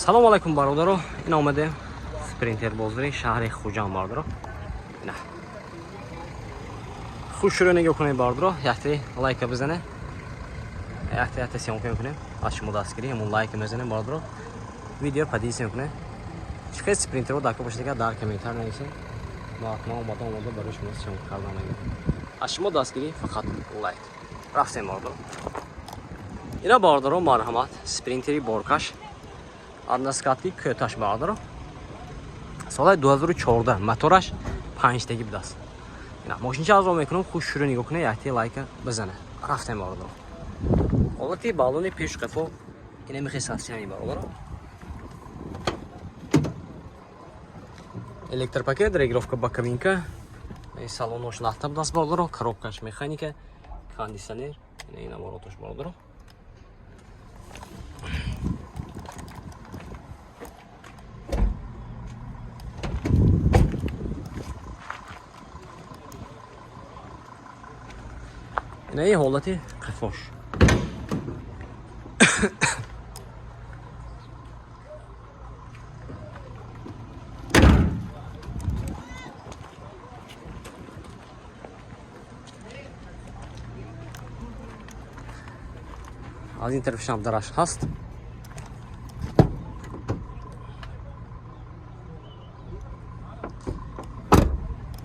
Салом алайкум, бародаро. Ин омадем Спринтер бозори шаҳри Хуҷанд, бародаро. Ина. Хушрӯ нигоҳ кунед, бародаро, якте лайка бизане. Якте якте съёмка мекунем. Аз шумо дастгирӣ, ҳамон лайка мезанем, бародаро. Видео поделиться мекунем. Чӣ хел спринтерро дар бошед, агар дар комментар нависед. Мо ҳатман омада барои шумо съёмка кардан мегирем. Аз шумо дастгирӣ фақат лайк. Рафтем, бародаро. Ина, бародаро, марҳамат, спринтери боркаш. Односкатки кӯташ, бародаро. Соли 2014, мотораш панҷтагӣ будааст. Ина мошинча азо мекунам, хуш шурӯ нигоҳ кунед, якте лайка бизане. Рафтем, бародаро. Ҳолати баллони пеш қафо ина мехе состояние, бародаро. Электропакет, регулировка боковинка. Салонош лахта будааст, бародаро, коробкаш механика, кондиционер, ина ин оборотош, бародаро. Ина ин ҳолати қафош. Аз ин тарафишам дараш ҳаст.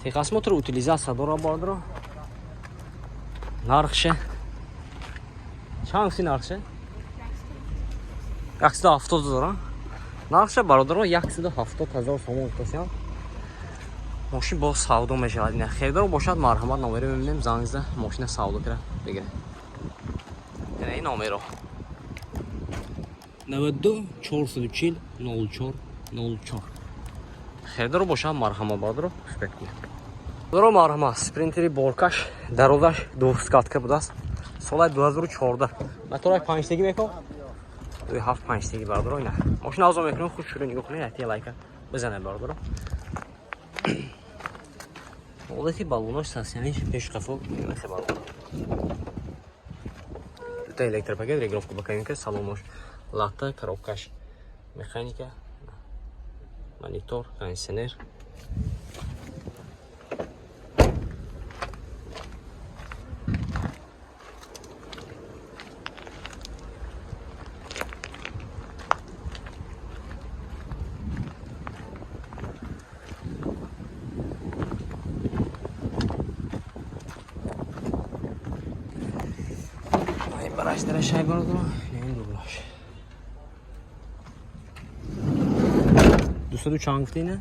Техосмотр, утилизация дора, бародаро. Нархше чанд си? Нархше 170 ҳазор. Нархше, бародаро, 170 000 сомон гуфтасиям. Мошин боз савдо мешавад. Ина хелдор бошад, марҳамат, номеро мебинем, занг зада мошина савдо кира бигиред. Ина ин номеро: 92 440 04 04. Хелдор бошад, марҳамат, бародаро, успеть кунед. Бародаро, марҳамат, спринтери боркаш, дарозаш двухскатка будааст. Соли 2014, мотораш панҷтагӣ меко, дуи ҳафт панҷтагӣ, бародаро. Ина мошина азо мекунем, худ шурӯ нигоҳ кунед, якте лайка бизанед, бародаро. Ҳолати баллонош состояниш пеш қафо мехе, бародаро. Дута электропакет, регулировка боковинка, салонош латта, коробкаш механика, монитор, кондиционер. Бараш дарашай, бародаро, ин дублаш. Дусаду чанд гуфти ина?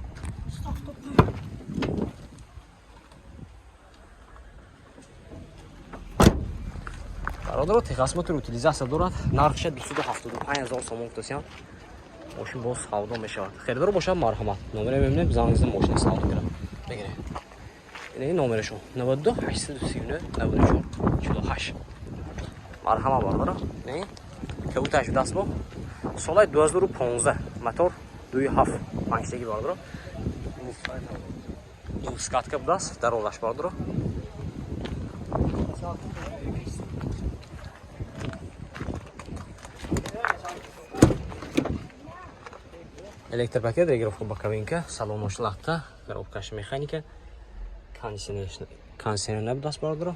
Бародаро, техосмотр, утилизация дорад. Нархша 275 000 сомон гуфтасиям. Мошин боз савдо мешавад. Харидор бошад, марҳамат, номере мебинем, занг зада мошина савдо кира бигиред. Ина ин номерешон: 92 839 94 48. Марҳамат, бародаро. Не кабуташ даст бо солаи 2015, мотор 2.7 панҷтагӣ, бародаро, двухскатка будааст дарозаш, бародаро. Электропакет, регулировка боковинка, салонош латта, коробкаш механика, кондиционер набудааст, бародаро.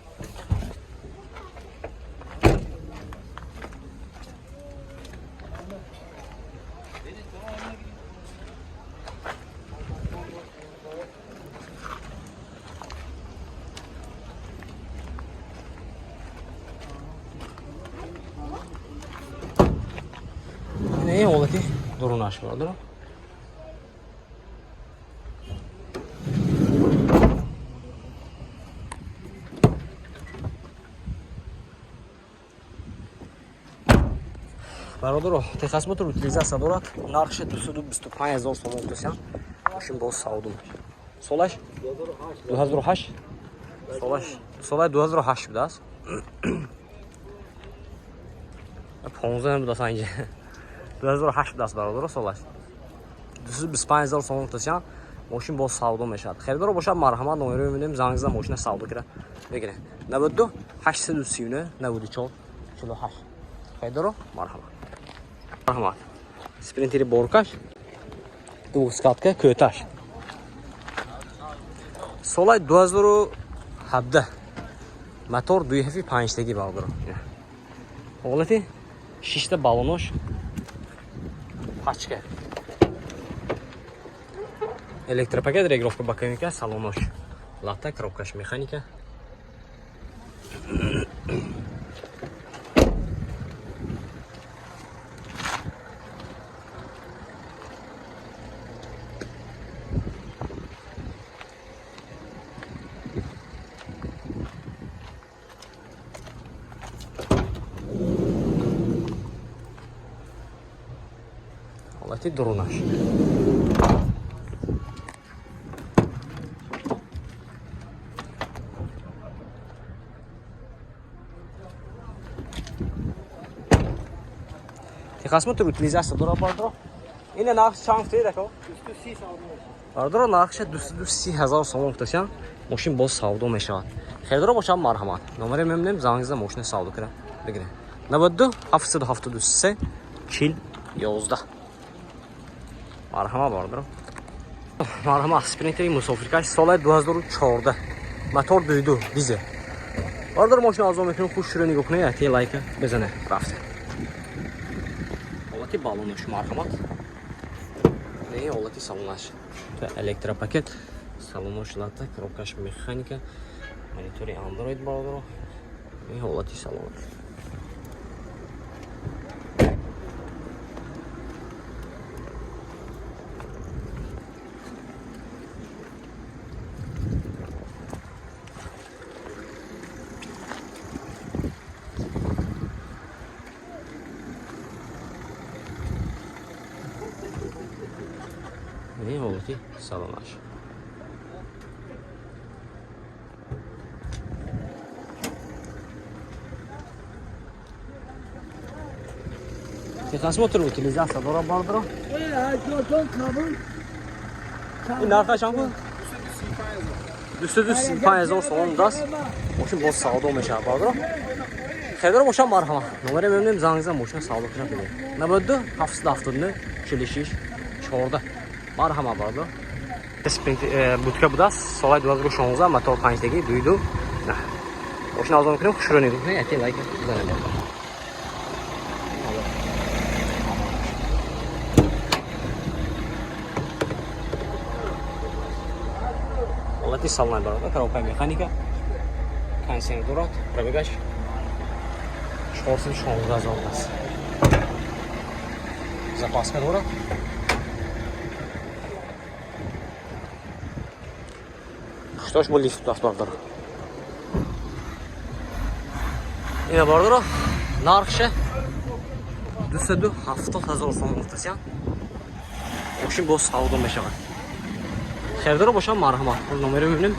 Ина ин ҳолати дурунаш, бародаро. Бародаро, техосмотр, утилизация дорад. Нархша 225 000 сомон гуфтасиям. Мошин боз савдо мешавад. Солаш 2008, солаш солаи 2008 будааст, 15 будааст анҷа, 2008 будааст, бародаро. Солаш 225 000 сомон гуфтасиям. Мошин боз савдо мешавад. Харидоро бошад, марҳамат, номеро мебинем, занг зада мошина савдо кира бигиред: 92 839 94 48. Харидоро, марҳамат, марҳамат. Спринтери боркаш, двухскатка, кӯташ. Солай 2017. Мотор 2.5 таги бародаро. Ҳолати шишта баллонош пачка. Электропакет, регулировка боковика, салонош. Лата, коробкаш механика. Ҳолати дурунаш. Техосмотр, утилизация дора бардоро. Ина нарх чанд гуфтед, ако? Бардоро, нархша 230 ҳазор сомон гуфтасян. Мошин боз савдо мешавад. Хелдоро бошам, марҳамат. Номере мемонем, занг зада мошина савдо кунам. Бигиред. 92 773 40 11. Марҳамат, бардоро. Марҳамат, спринтери мусофиркаш соли 2014. Мотор 2.2 дизел. Бардоро, мошина азон мекунем, хуш шуро нигоҳ кунед, яке лайка бизане. Рафтем. Ҳолати баллонаш, марҳамат. Не, ҳолати салонаш. Электропакет, салонош лата, коробкаш механика, монитори Android бардоро. Не, ҳолати салонаш. Не, ҳолати салонаш. Техосмотр, утилизация дора бардоро. Ин нархаш чанд буд? 235 ҳазор сомон будааст. Мошин боз савдо мешавад, бардоро. Хелдоро бошам, марҳамат. Номере мемонем, занг зада мошина савдо кунам бигиред. 92 779 46 14. Марҳамат, бардоро. Спринт будка будааст. Соли 2016, мотор 5 таги, 2.2. Мошина азон мекунем, хушро нигоҳ кунед, яке лайк бизанед. Ҳолати салонай бародар, коробкаи механика, кондиционер дорад, пробегаш 416 ҳазор аст. Запаска дорад. Хуштош бо лифт аст, бародар. Ина бародаро, нархша 270 ҳазор сомон гуфтасян. Мошин боз савдо мешавад. Хелдоро бошам, марҳамат. Номеро мебинем,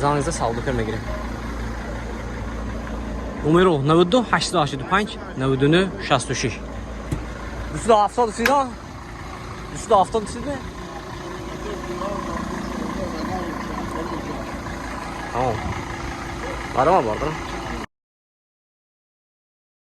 занг зада савдо кар мегирем. Номеро 92 885 99 66. 270 сида? 270 сида? Тамом. Марҳамат, бародарам.